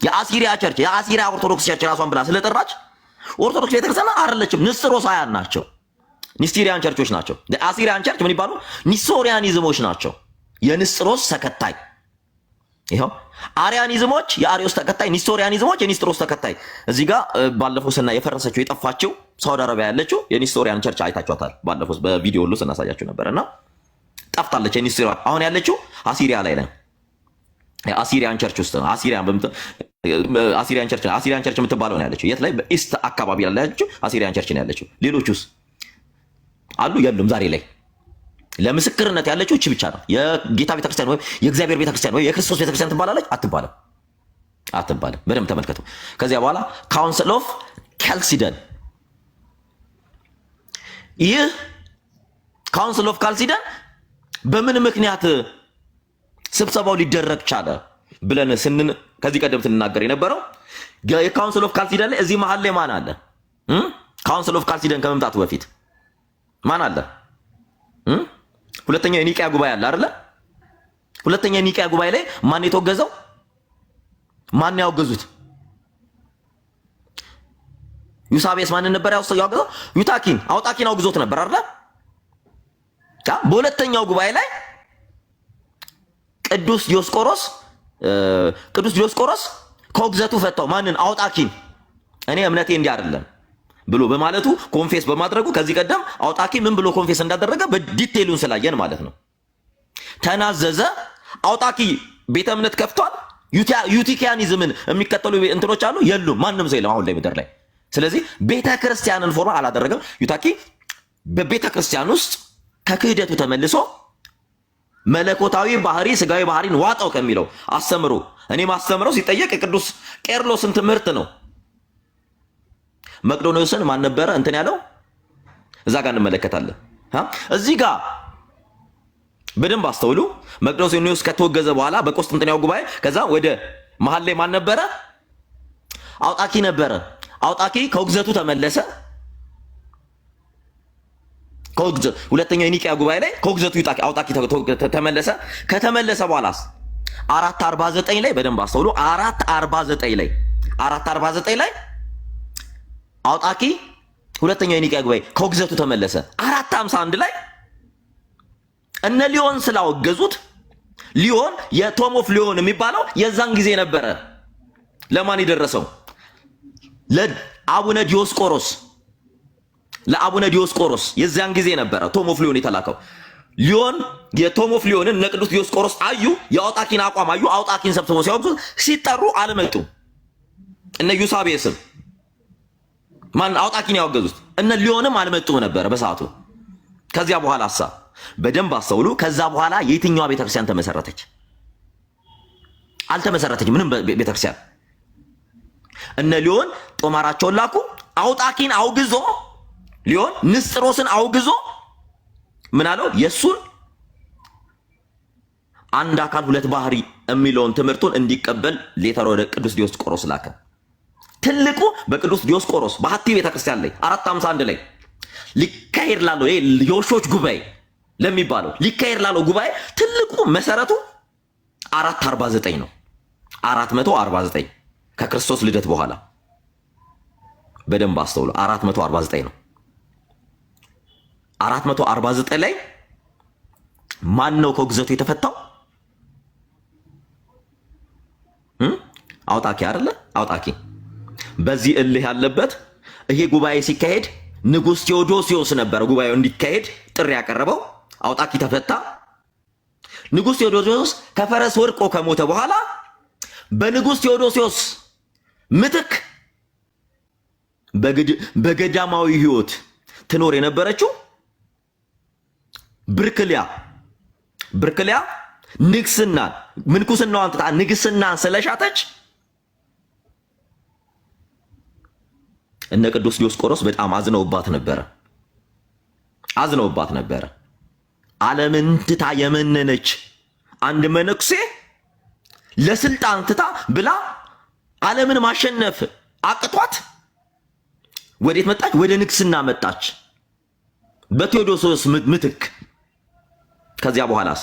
የአሲሪያ church የአሲሪያ ኦርቶዶክስ church ራሷን ብላ ስለጠራች ኦርቶዶክስ ቤተክርስቲያን አይደለችም። ንስጥሮሳውያን ናቸው። Nestorian church ኦች ናቸው። Assyrian church ምን ይባሉ? Nestorianism ኦች ናቸው። የንስጥሮስ ተከታይ ይኸው Arianism ኦች የአሪዮስ ተከታይ፣ Nestorianism ኦች የኒስጥሮስ ተከታይ። እዚህ ጋር ባለፈው ስና የፈረሰችው የጠፋችው ሳውዲ አረቢያ ያለችው የ Nestorian church አይታችኋታል። ባለፈው በቪዲዮ ሁሉ ስናሳያችሁ ነበር እና ጠፍታለች። የ Nestorian አሁን ያለችው አሲሪያ ላይ ነው። Assyrian church ውስጥ ነው። Assyrian church Assyrian church የምትባለው ነው ያለችው። የት ላይ? በ east አካባቢ ያለችው Assyrian church ነው ያለችው። ሌሎቹስ አሉ የሉም? ዛሬ ላይ ለምስክርነት ያለችው እቺ ብቻ ነው። የጌታ ቤተክርስቲያን ወይም የእግዚአብሔር ቤተክርስቲያን ወይም የክርስቶስ ቤተክርስቲያን ትባላለች? አትባልም፣ አትባልም። በደንብ ተመልከቱ። ከዚያ በኋላ Council of Chalcedon፣ ይህ Council of Chalcedon በምን ምክንያት ስብሰባው ሊደረግ ቻለ ብለን ስንን ከዚህ ቀደም ስንናገር የነበረው የ Council of Chalcedon ላይ እዚህ መሀል ላይ ማን አለ? Council of Chalcedon ከመምጣቱ በፊት ማን አለ? ሁለተኛው የኒቅያ ጉባኤ አለ አይደለ? ሁለተኛ የኒቅያ ጉባኤ ላይ ማን የተወገዘው? ማን ያወገዙት? ዩሳቤስ ማንን ነበር ያወገዘው? ዩታኪን አውጣኪን አውግዞት ነበር አይደለ? በሁለተኛው ጉባኤ ላይ ቅዱስ ዲዮስቆሮስ ቅዱስ ዲዮስቆሮስ ከውግዘቱ ፈታው። ማንን? አውጣኪን። እኔ እምነቴ እንዲህ አይደለም ብሎ በማለቱ confess በማድረጉ ከዚህ ቀደም አውጣኪ ምን ብሎ confess እንዳደረገ በ detail ኡን ስላየን ማለት ነው። ተናዘዘ። አውጣኪ ቤተ እምነት ከፍቷል። Eutychianism ን የሚከተሉ እንትኖች አሉ የሉም? ማንም ሰው የለም አሁን ላይ ምድር ላይ። ስለዚህ ቤተ ክርስቲያንን form አላደረገም። ዩታኪ በቤተ ክርስቲያን ውስጥ ከክህደቱ ተመልሶ መለኮታዊ ባህሪ ስጋዊ ባህሪን ዋጠው ከሚለው አስተምሮ እኔ ማስተምረው ሲጠየቅ የቅዱስ ቄርሎስን ትምህርት ነው። መቅዶኒዎስን ማን ነበረ እንትን ያለው እዛ ጋር እንመለከታለን። እዚህ ጋር በደንብ አስተውሉ። መቅዶኒዎስ ከተወገዘ በኋላ በቆስጥንጥንያው ጉባኤ ከዛ ወደ መሀል ላይ ማን ነበረ? አውጣኪ ነበረ። አውጣኪ ከውግዘቱ ተመለሰ። ሁለተኛው የኒቅያ ጉባኤ ላይ ከውግዘቱ አውጣኪ ተመለሰ። ከተመለሰ በኋላስ 449 ላይ በደንብ አስተውሉ። 449 ላይ 449 ላይ አውጣኪ ሁለተኛው የኒቅያ ጉባኤ ከውግዘቱ ተመለሰ። 451 ላይ እነ ሊዮን ስላወገዙት ሊዮን የ Tome of Lyon የሚባለው የዛን ጊዜ ነበረ። ለማን የደረሰው? ለአቡነ ዲዮስቆሮስ ለአቡነ ዲዮስቆሮስ የዚያን ጊዜ ነበረ Tome of Lyon የተላከው። ሊዮን የ Tome of Lyon ን እነ ቅዱስ ዲዮስቆሮስ አዩ፣ የአውጣኪን አቋም አዩ። አውጣኪን ሰብስበው ሲያወግዙት ሲጠሩ አልመጡም። እነ ዩሳቤስም ማን አውጣኪን ያወገዙት እነ ሊዮንም አልመጡም ነበረ በሰዓቱ። ከዚያ በኋላ ሳ በደንብ አስተውሉ። ከዛ በኋላ የትኛዋ ቤተክርስቲያን ተመሰረተች? አልተመሰረተች ምንም ቤተክርስቲያን። እነ ሊዮን ጦማራቸውን ላኩ። አውጣኪን አውግዞ ሊዮን ንስጥሮስን አውግዞ ምን አለው? የእሱን አንድ አካል ሁለት ባህሪ የሚለውን ትምህርቱን እንዲቀበል letter ወደ ቅዱስ ዲዮስቆሮስ ላከ። ትልቁ በቅዱስ ዲዮስቆሮስ በሀቲ ቤተክርስቲያን ላይ 451 ላይ ሊካሄድ ላለው የውሾች ጉባኤ ለሚባለው ሊካሄድ ላለው ጉባኤ ትልቁ መሰረቱ 449 ነው። 449 ከክርስቶስ ልደት በኋላ በደንብ አስተውሉ። 449 ነው። 449 ላይ ማን ነው ከውግዘቱ የተፈታው? አውጣኪ አይደለ? አውጣኪ በዚህ እልህ ያለበት ይሄ ጉባኤ ሲካሄድ ንጉሥ ቴዎዶሲዮስ ነበረ ጉባኤው እንዲካሄድ ጥሪ ያቀረበው። አውጣኪ ተፈታ። ንጉሥ ቴዎዶሲዮስ ከፈረስ ወድቆ ከሞተ በኋላ በንጉሥ ቴዎዶሲዮስ ምትክ በገዳማዊ ሕይወት ትኖር የነበረችው ብርክልያ ብርክልያ ንግስናን ምንኩስናዋን ትታ ንግስናን ስለሻተች እነ ቅዱስ ዲዮስቆሮስ በጣም አዝነውባት ነበረ። አዝነውባት ነበረ። ዓለምን ትታ የመነነች አንድ መነኩሴ ለስልጣን ትታ ብላ ዓለምን ማሸነፍ አቅቷት ወዴት መጣች? ወደ ንግስና መጣች፣ በቴዎዶሶስ ምትክ። ከዚያ በኋላስ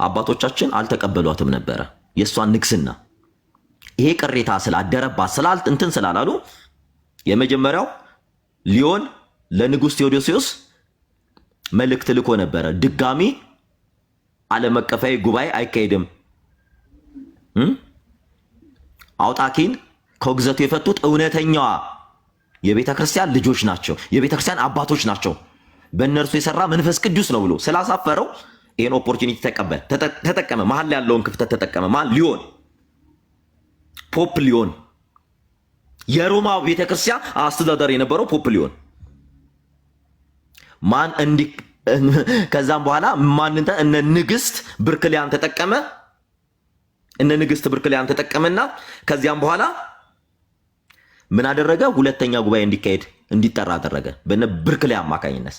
አባቶቻችን አልተቀበሏትም ነበረ የእሷን ንግስና። ይሄ ቅሬታ ስላደረባት ስላልት እንትን ስላላሉ የመጀመሪያው ሊዮን ለንጉሥ ቴዎዶሲዎስ መልእክት ልኮ ነበረ። ድጋሚ ዓለም አቀፋዊ ጉባኤ አይካሄድም፣ አውጣኪን ከውግዘቱ የፈቱት እውነተኛዋ የቤተ ክርስቲያን ልጆች ናቸው፣ የቤተ ክርስቲያን አባቶች ናቸው፣ በእነርሱ የሰራ መንፈስ ቅዱስ ነው ብሎ ስላሳፈረው ይህን opportunity ተቀበል ተጠቀመ። መሀል ያለውን ክፍተት ተጠቀመ። ማን ሊዮን፣ Pope ሊዮን፣ የሮማ ቤተክርስቲያን አስተዳዳሪ የነበረው Pope ሊዮን ማን እንዲ ከዛም በኋላ ማንንተ እነ ንግስት ብርክሊያን ተጠቀመ። እነ ንግስት ብርክሊያን ተጠቀመና ከዚያም በኋላ ምን አደረገ? ሁለተኛ ጉባኤ እንዲካሄድ እንዲጠራ አደረገ። በነ ብርክሊያ አማካኝነት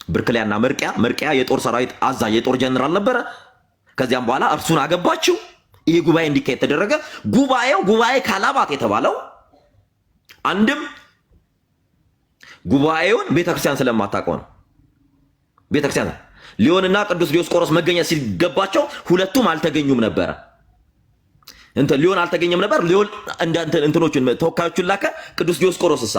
ብርክሊያና መርቂያ፣ መርቂያ የጦር ሰራዊት አዛዥ የጦር ጀነራል ነበረ። ከዚያም በኋላ እርሱን አገባችው። ይህ ጉባኤ እንዲካሄድ ተደረገ። ጉባኤው ጉባኤ ካላባት የተባለው አንድም ጉባኤውን ቤተክርስቲያን ስለማታውቀው ነው። ቤተክርስቲያን ሊዮንና ቅዱስ ዲዮስቆሮስ መገኘት ሲገባቸው ሁለቱም አልተገኙም ነበረ። እንትን ሊዮን አልተገኘም ነበር። ሊዮን እንደ እንትኖቹን ተወካዮቹን ላከ። ቅዱስ ዲዮስቆሮስ እሳ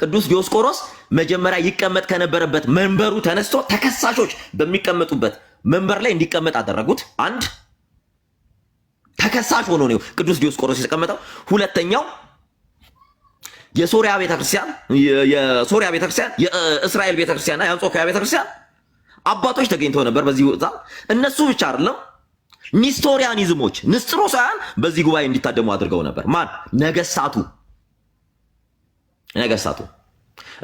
ቅዱስ ዲዮስቆሮስ መጀመሪያ ይቀመጥ ከነበረበት መንበሩ ተነስቶ ተከሳሾች በሚቀመጡበት መንበር ላይ እንዲቀመጥ አደረጉት። አንድ ተከሳሽ ሆኖ ነው ቅዱስ ዲዮስቆሮስ የተቀመጠው። ሁለተኛው የሶሪያ ቤተክርስቲያን የሶሪያ ቤተክርስቲያን የእስራኤል ቤተክርስቲያንና የአንጾኪያ ቤተክርስቲያን አባቶች ተገኝተው ነበር በዚህ ወቅት። እነሱ ብቻ አይደለም፣ ኒስቶሪያኒዝሞች ንስጥሮሳውያን በዚህ ጉባኤ እንዲታደሙ አድርገው ነበር። ማን? ነገስታቱ ነገስታቱ።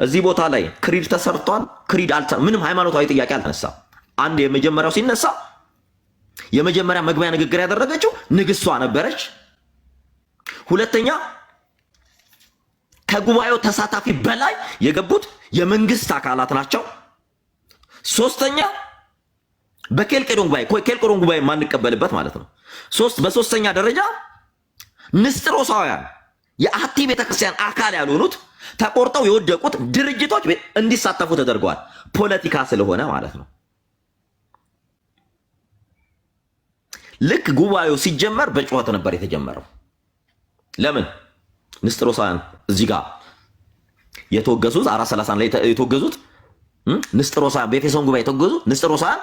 እዚህ ቦታ ላይ creed ተሰርቷል። Creed አልተ ምንም ሃይማኖታዊ ጥያቄ አልተነሳም። አንድ የመጀመሪያው ሲነሳ የመጀመሪያ መግቢያ ንግግር ያደረገችው ንግስቷ ነበረች። ሁለተኛ ከጉባኤው ተሳታፊ በላይ የገቡት የመንግስት አካላት ናቸው። ሶስተኛ በኬልቄዶን ጉባኤ፣ ኬልቄዶን ጉባኤ የማንቀበልበት ማለት ነው። በሶስተኛ ደረጃ ንስጥሮሳውያን የአሐቲ ቤተክርስቲያን አካል ያልሆኑት ተቆርጠው የወደቁት ድርጅቶች እንዲሳተፉ ተደርገዋል። ፖለቲካ ስለሆነ ማለት ነው። ልክ ጉባኤው ሲጀመር በጩኸት ነበር የተጀመረው። ለምን? ንስጥሮሳውያን እዚህ ጋር የተወገዙት 430 ላይ የተወገዙት ንስጥሮሳውያን፣ በኤፌሶን ጉባኤ የተወገዙት ንስጥሮሳውያን፣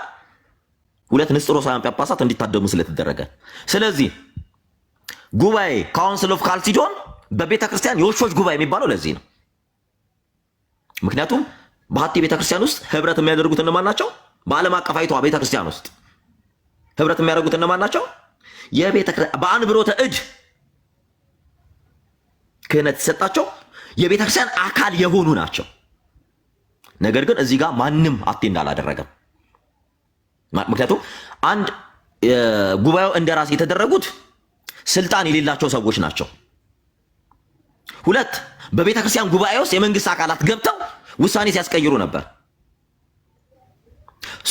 ሁለት ንስጥሮሳውያን ጳጳሳት እንዲታደሙ ስለተደረገ፣ ስለዚህ ጉባኤ Council of Chalcedon በቤተ ክርስቲያን የውሾች ጉባኤ የሚባለው ለዚህ ነው። ምክንያቱም በአሐቲ ቤተ ክርስቲያን ውስጥ ህብረት የሚያደርጉት እነማን ናቸው? በዓለም አቀፋዊቷ ቤተ ክርስቲያን ውስጥ ህብረት የሚያደርጉት እነማን ናቸው? የቤተ በአንብሮተ እድ ክህነት ሲሰጣቸው የቤተ ክርስቲያን አካል የሆኑ ናቸው። ነገር ግን እዚህ ጋር ማንም attend አላደረገም። ምክንያቱም አንድ ጉባኤው እንደራሴ የተደረጉት ስልጣን የሌላቸው ሰዎች ናቸው። ሁለት በቤተ ክርስቲያን ጉባኤ ውስጥ የመንግስት አካላት ገብተው ውሳኔ ሲያስቀይሩ ነበር።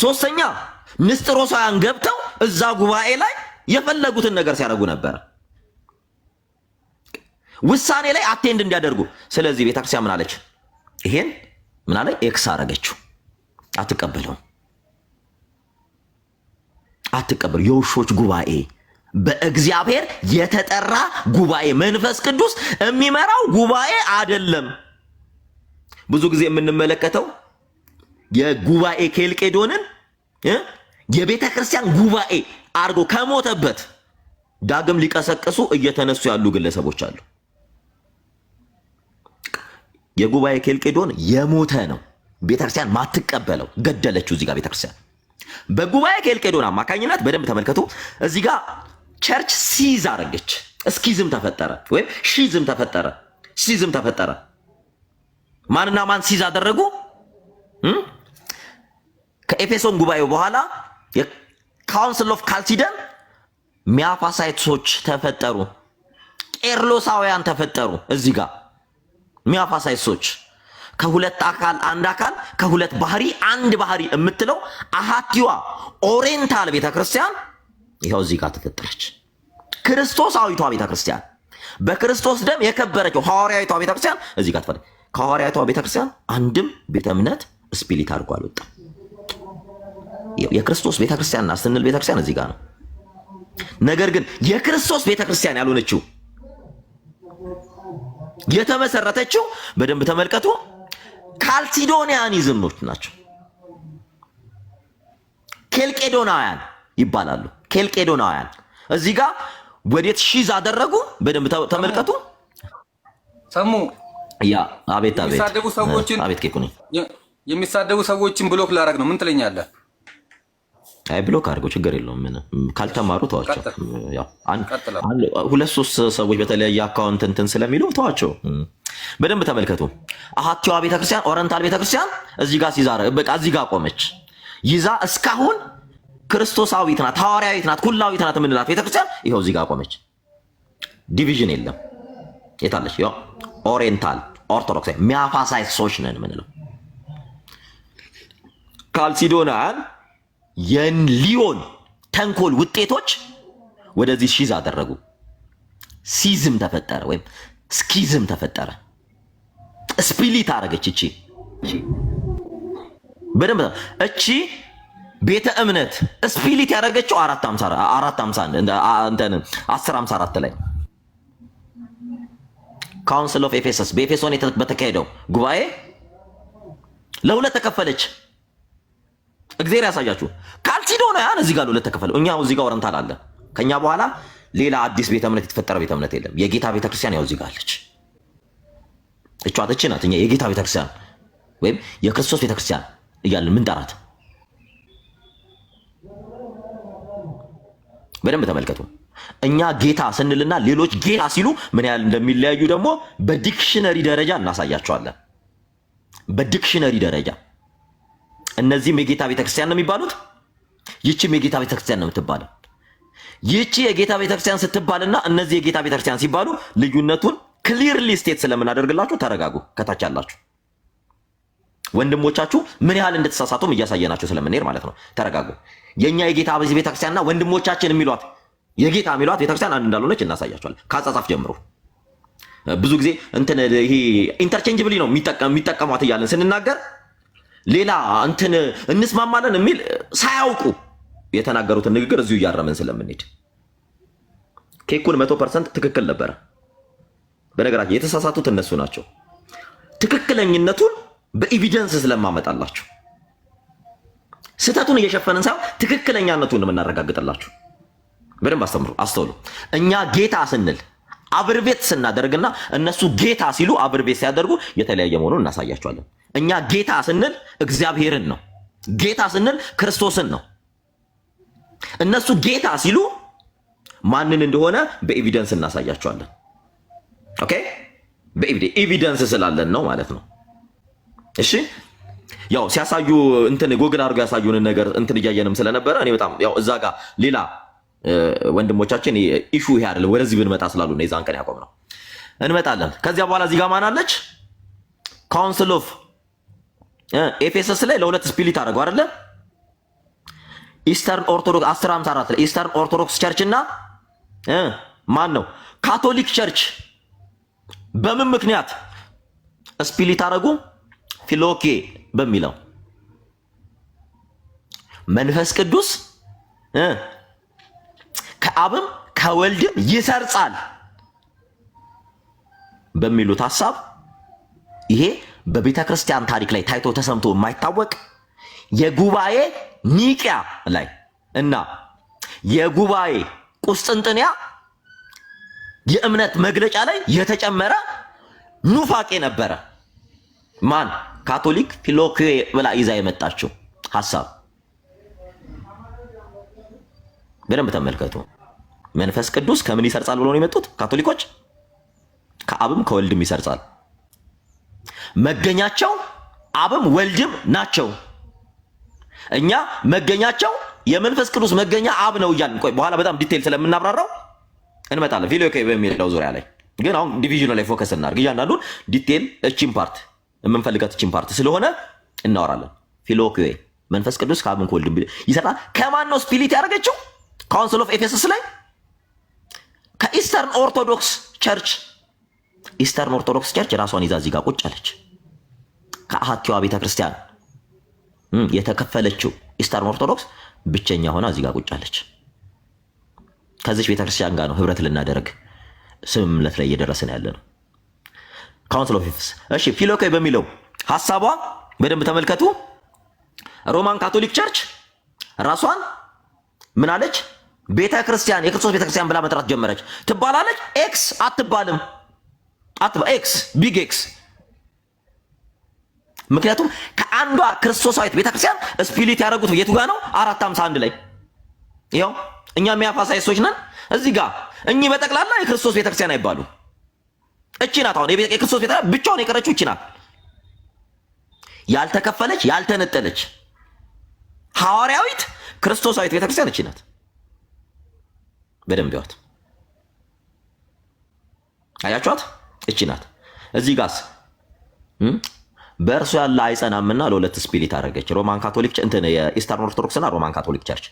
ሶስተኛ ንስጥሮሳውያን ገብተው እዛ ጉባኤ ላይ የፈለጉትን ነገር ሲያደርጉ ነበር፣ ውሳኔ ላይ attend እንዲያደርጉ። ስለዚህ ቤተክርስቲያን ምን አለች? ይሄን ምን አለ? X አረገችው። አትቀበለውም፣ አትቀበሉ። የውሾች ጉባኤ፣ በእግዚአብሔር የተጠራ ጉባኤ፣ መንፈስ ቅዱስ የሚመራው ጉባኤ አይደለም። ብዙ ጊዜ የምንመለከተው የጉባኤ ኬልቄዶንን የቤተ ክርስቲያን ጉባኤ አድርጎ ከሞተበት ዳግም ሊቀሰቅሱ እየተነሱ ያሉ ግለሰቦች አሉ። የጉባኤ ኬልቄዶን የሞተ ነው። ቤተክርስቲያን ማትቀበለው ገደለችው። እዚህ ጋር ቤተክርስቲያን በጉባኤ ኬልቄዶን አማካኝነት በደንብ ተመልከቱ። እዚህ ጋር church seize አረገች። Schism ተፈጠረ ወይም schism ተፈጠረ። Schism ተፈጠረ። ማንና ማን seize አደረጉ? ከኤፌሶን ጉባኤው በኋላ የ Council of Chalcedon ሚያፋሳይቶች ተፈጠሩ። ቄርሎሳውያን ተፈጠሩ። እዚህ ጋር ሚያፋሳይቶች ከሁለት አካል አንድ አካል፣ ከሁለት ባህሪ አንድ ባህሪ የምትለው አሃቲዋ Oriental ቤተክርስቲያን ይኸው እዚህ ጋር ተፈጠረች። ክርስቶሳዊቷ ቤተክርስቲያን፣ በክርስቶስ ደም የከበረችው ሐዋርያዊቷ ቤተክርስቲያን እዚህ ጋር ተፈጠረች። ከሐዋርያዊቷ ቤተክርስቲያን አንድም ቤተ እምነት split አድርጎ አልወጣም። የክርስቶስ ቤተክርስቲያን ናት ስንል ቤተክርስቲያን እዚህ ጋር ነው። ነገር ግን የክርስቶስ ቤተክርስቲያን ያልሆነችው የተመሰረተችው በደንብ ተመልከቱ፣ Chalcedonianism ኦች ናቸው። ኬልቄዶናውያን ይባላሉ። ኬልቄዶናውያን እዚህ ጋር ወዴት schism አደረጉ? በደንብ ተመልከቱ። ሰሙ። Yeah፣ አቤት አቤት። የሚሳደቡ ሰዎችን አቤት ኬኩኒ። የሚሳደቡ ሰዎችን block ላደርግ ነው። ምን ትለኛለህ? አይ፣ block አድርገው ችግር የለውም። ምን ካልተማሩ ተዋቸው። ያው ቀጥላ። ሁለት ሶስት ሰዎች በተለያየ account እንትን ስለሚሉ ተዋቸው። በደንብ ተመልከቱ። አሃቲዋ ቤተክርስቲያን፣ Oriental ቤተክርስቲያን እዚህ ጋር ሲዛረ በቃ እዚህ ጋር ቆመች። ይዛ እስካሁን ክርስቶሳዊት ናት፣ ሐዋርያዊት ናት፣ ኩላዊት ናት የምንላት ቤተክርስቲያን ይኸው እዚህ ጋር ቆመች። Division የለም። የታለች? ያው Oriental Orthodox ሚያፋሳይሶች ነን የምንለው። ካልሲዶናውያን የሊዮን ተንኮል ውጤቶች ወደዚህ schism አደረጉ። Schism ተፈጠረ ወይም schism ተፈጠረ። Split አደረገች። እቺ በደንብ እቺ ቤተ እምነት split ያደረገችው 454፣ እንትን 1054 ላይ Council of Ephesus፣ በኤፌሶን በተካሄደው ጉባኤ ለሁለት ተከፈለች። እግዚአብሔር ያሳያችሁ። ካልሲዶናውያን እዚህ ጋር ለሁለት ተከፈለ። እኛ እዚህ ጋር Oriental አለ። ከኛ በኋላ ሌላ አዲስ ቤተ እምነት የተፈጠረ ቤተ እምነት የለም። የጌታ ቤተ ክርስቲያን ያው እዚህ ጋር አለች። እቿ እቺ ናት። እኛ የጌታ ቤተ ክርስቲያን ወይም የክርስቶስ ቤተ ክርስቲያን እያልን ምን ጠራት? በደንብ ተመልከቱ። እኛ ጌታ ስንልና ሌሎች ጌታ ሲሉ ምን ያህል እንደሚለያዩ ደግሞ በ dictionary ደረጃ እናሳያቸዋለን። በ dictionary ደረጃ እነዚህም የጌታ ቤተክርስቲያን ነው የሚባሉት፣ ይቺም የጌታ ቤተክርስቲያን ነው የምትባለው። ይቺ የጌታ ቤተክርስቲያን ስትባልና እነዚህ የጌታ ቤተክርስቲያን ሲባሉ ልዩነቱን clearly state ስለምናደርግላችሁ ተረጋጉ። ከታች ያላችሁ ወንድሞቻችሁ ምን ያህል እንደተሳሳቱም እያሳየናችሁ ስለምንሄድ ማለት ነው። ተረጋጉ። የእኛ የጌታ ቤተክርስቲያንና ወንድሞቻችን የሚሏት የጌታ የሚሏት ቤተክርስቲያን አንድ እንዳልሆነች እናሳያቸዋለን። ከአጻጻፍ ጀምሮ ብዙ ጊዜ እንትን ይሄ interchangeably ነው የሚጠቀሟት እያለን ስንናገር ሌላ እንትን እንስማማለን የሚል ሳያውቁ የተናገሩትን ንግግር እዚሁ እያረምን ስለምንሄድ ኬኩን 100% ትክክል ነበረ። በነገራችን የተሳሳቱት እነሱ ናቸው። ትክክለኝነቱን በ evidence ስለማመጣላችሁ ስህተቱን እየሸፈንን ሳይሆን ትክክለኛነቱን ነው የምናረጋግጥላችሁ። በደንብ አስተምሩ፣ አስተውሉ። እኛ ጌታ ስንል abbreviate ስናደርግና እነሱ ጌታ ሲሉ abbreviate ሲያደርጉ የተለያየ መሆኑን እናሳያቸዋለን። እኛ ጌታ ስንል እግዚአብሔርን ነው። ጌታ ስንል ክርስቶስን ነው። እነሱ ጌታ ሲሉ ማንን እንደሆነ በ evidence እናሳያቸዋለን። Okay፣ በ evidence ስላለን ነው ማለት ነው። እሺ፣ ያው ሲያሳዩ እንትን ጎግል አድርገው ያሳዩንን ነገር እንትን እያየንም ስለነበረ እኔ በጣም ያው እዛ ጋር ሌላ ወንድሞቻችን issue ይሄ አይደለም ወደዚህ ብንመጣ ስላሉ ነው የዛን ቀን ያቆም ነው። እንመጣለን። ከዚያ በኋላ እዚህ ጋር ማን አለች? Council of Ephesus ላይ ለሁለት split አደረገው አይደለ? Eastern Orthodox 1054 ላይ Eastern Orthodox Church እና ማን ነው፣ Catholic Church በምን ምክንያት split አደረጉ? ፊሎኬ በሚለው መንፈስ ቅዱስ ከአብም ከወልድም ይሰርጻል በሚሉት ሐሳብ ይሄ በቤተ ክርስቲያን ታሪክ ላይ ታይቶ ተሰምቶ የማይታወቅ የጉባኤ ኒቂያ ላይ እና የጉባኤ ቁስጥንጥንያ የእምነት መግለጫ ላይ የተጨመረ ኑፋቄ ነበረ። ማን? ካቶሊክ ፊሎኬ ብላ ይዛ የመጣችው ሐሳብ በደንብ ተመልከቱ። መንፈስ ቅዱስ ከምን ይሰርጻል ብሎ ነው የመጡት ካቶሊኮች? ከአብም ከወልድም ይሰርጻል። መገኛቸው አብም ወልድም ናቸው። እኛ መገኛቸው የመንፈስ ቅዱስ መገኛ አብ ነው እያልን፣ ቆይ በኋላ በጣም detail ስለምናብራራው እንመጣለን። ፊሎኬ በሚለው ዙሪያ ላይ ግን አሁን division ኑ ላይ focus እናድርግ። እያንዳንዱን detail እቺን part የምንፈልጋት እቺን part ስለሆነ እናወራለን። ፊሎኬ መንፈስ ቅዱስ ከአብም ከወልድም ይሰራል። ከማን ነው split ያደረገችው? Council of Ephesus ላይ ከ Eastern Orthodox Church። Eastern Orthodox Church ራሷን ይዛ እዚህ ጋር ቁጭ አለች። ከአሃቲዋ ቤተ ክርስቲያን የተከፈለችው Eastern Orthodox ብቸኛ ሆና እዚህ ጋር ቁጭ አለች። ከዚች ቤተክርስቲያን ጋር ነው ህብረት ልናደርግ ስምምነት ላይ እየደረስን ያለ ነው። Council of Ephesus። እሺ፣ ፊሎኮይ በሚለው ሀሳቧ በደንብ ተመልከቱ። Roman Catholic Church ራሷን ምን አለች? ቤተ ክርስቲያን፣ የክርስቶስ ቤተ ክርስቲያን ብላ መጥራት ጀመረች። ትባላለች፣ X አትባልም። X፣ big X። ምክንያቱም ከአንዷ ክርስቶሳዊት ቤተክርስቲያን split ያደረጉት የቱ ጋ ነው? 451 ላይ። ይኸው እኛ ሚያፋሳይስቶች ነን። እዚህ ጋር እኚህ በጠቅላላ የክርስቶስ ቤተክርስቲያን አይባሉ። እቺ ናት አሁን የክርስቶስ ቤተክርስቲያን ብቻውን የቀረችው እቺ ናት። ያልተከፈለች፣ ያልተነጠለች ሐዋርያዊት ክርስቶሳዊት ቤተክርስቲያን እቺ ናት። በደንብ ያዋት፣ አያችኋት? እቺ ናት። እዚህ ጋስ በእርሱ ያለ አይጸናምና ለሁለት split አደረገች። Roman Catholic እንትን የ Eastern Orthodox እና Roman Catholic Church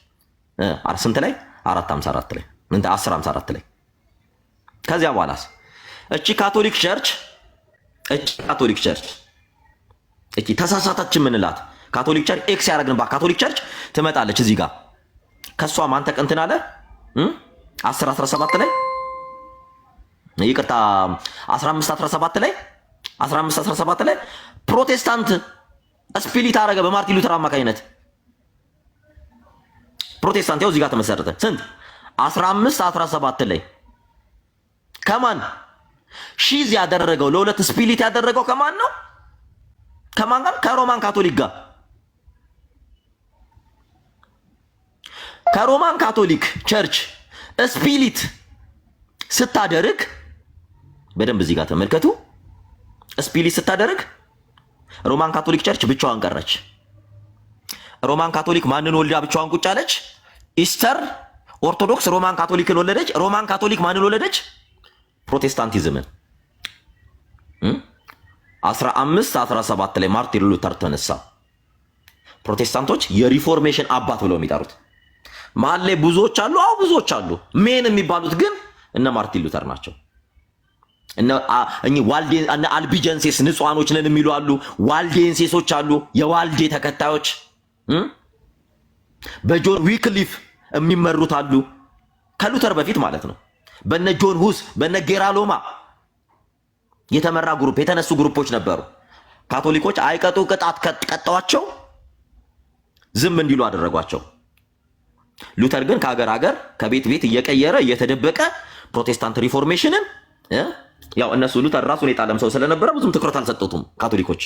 ስንት ላይ? 454 ላይ፣ እንትን 1054 ላይ። ከዚያ በኋላስ እቺ Catholic Church፣ እቺ ተሳሳተች የምንላት Catholic Church፣ X ያደረግንባት Catholic Church ትመጣለች እዚህ ጋር። ከእሷ ማን ተቀንትን አለ? 10 17 ላይ፣ ይቅርታ፣ 15 17 ላይ፣ 15 17 ላይ ፕሮቴስታንት split አደረገ በማርቲን ሉተር አማካኝነት። ፕሮቴስታንት ያው እዚህ ጋር ተመሰረተ። ስንት? 15 17 ላይ። ከማን schism ያደረገው፣ ለሁለት split ያደረገው ከማን ነው? ከማን ጋር? ከ Roman Catholic ጋር። ከ Roman Catholic Church split ስታደርግ በደንብ እዚህ ጋር ተመልከቱ። Split ስታደርግ Roman Catholic Church ብቻዋን ቀረች። Roman Catholic ማንን ወልዳ ብቻዋን ቁጭ አለች? Eastern Orthodox Roman Catholic ን ወለደች። Roman Catholic ማንን ወለደች? ፕሮቴስታንቲዝምን። 15 17 ላይ ማርቲን ሉተር ተነሳ። ፕሮቴስታንቶች የ Reformation አባት ብለው የሚጠሩት መሀል ላይ ብዙዎች አሉ። አዎ፣ ብዙዎች አሉ። Main የሚባሉት ግን እነ ማርቲን ሉተር ናቸው። እኚህ ዋልዴ፣ እነ አልቢጀንሴስ ንጹሐኖች ነን የሚሉ አሉ። ዋልዴንሴሶች አሉ፣ የዋልዴ ተከታዮች በጆን ዊክሊፍ የሚመሩት አሉ። ከሉተር በፊት ማለት ነው። በነ ጆን ሁስ፣ በነ ጌራሎማ የተመራ group፣ የተነሱ group ኦች ነበሩ። ካቶሊኮች አይቀጡ ቅጣት ቀጠዋቸው፣ ዝም እንዲሉ አደረጓቸው። ሉተር ግን ከሀገር ሀገር፣ ከቤት ቤት እየቀየረ፣ እየተደበቀ Protestant Reformation ን፣ ያው እነሱ ሉተር ራሱን የጣለም ሰው ስለነበረ ብዙም ትኩረት አልሰጡትም ካቶሊኮች።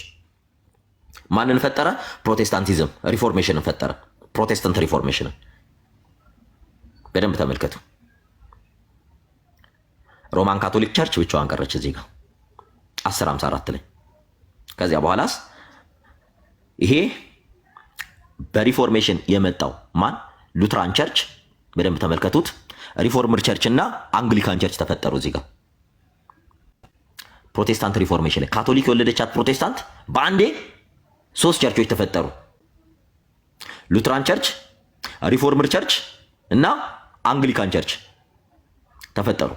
ማንን ፈጠረ? Protestantism Reformation ን ፈጠረ። Protestant Reformation ን በደንብ ተመልከቱ። Roman Catholic Church ብቻዋን ቀረች እዚህ ጋር 1054 ላይ። ከዚያ በኋላስ ይሄ በ Reformation የመጣው ማን? Lutheran Church፣ በደንብ ተመልከቱት። Reformed Church እና Anglican Church ተፈጠሩ እዚህ ጋር Protestant Reformation ላይ። ካቶሊክ የወለደቻት ፕሮቴስታንት በአንዴ ሶስት ቸርቾች ተፈጠሩ። Lutheran Church፣ Reformed Church እና Anglican Church ተፈጠሩ።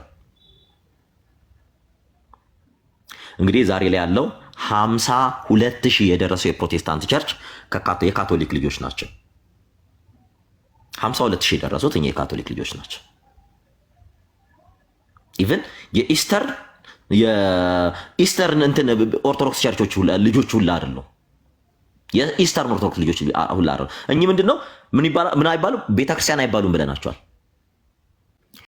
እንግዲህ ዛሬ ላይ ያለው 52,000 የደረሰው የፕሮቴስታንት church የካቶሊክ ልጆች ናቸው። 52,000 የደረሱት እኛ የካቶሊክ ልጆች ናቸው። Even የ Eastern እንትን Orthodox church ኦች ልጆች ሁላ አይደሉም። የ Eastern Orthodox ልጆች ሁላ አይደሉም። እኚህ ምንድን ነው፣ ምን ይባላል? ምን አይባሉ? ቤተክርስቲያን አይባሉም ብለናቸዋል።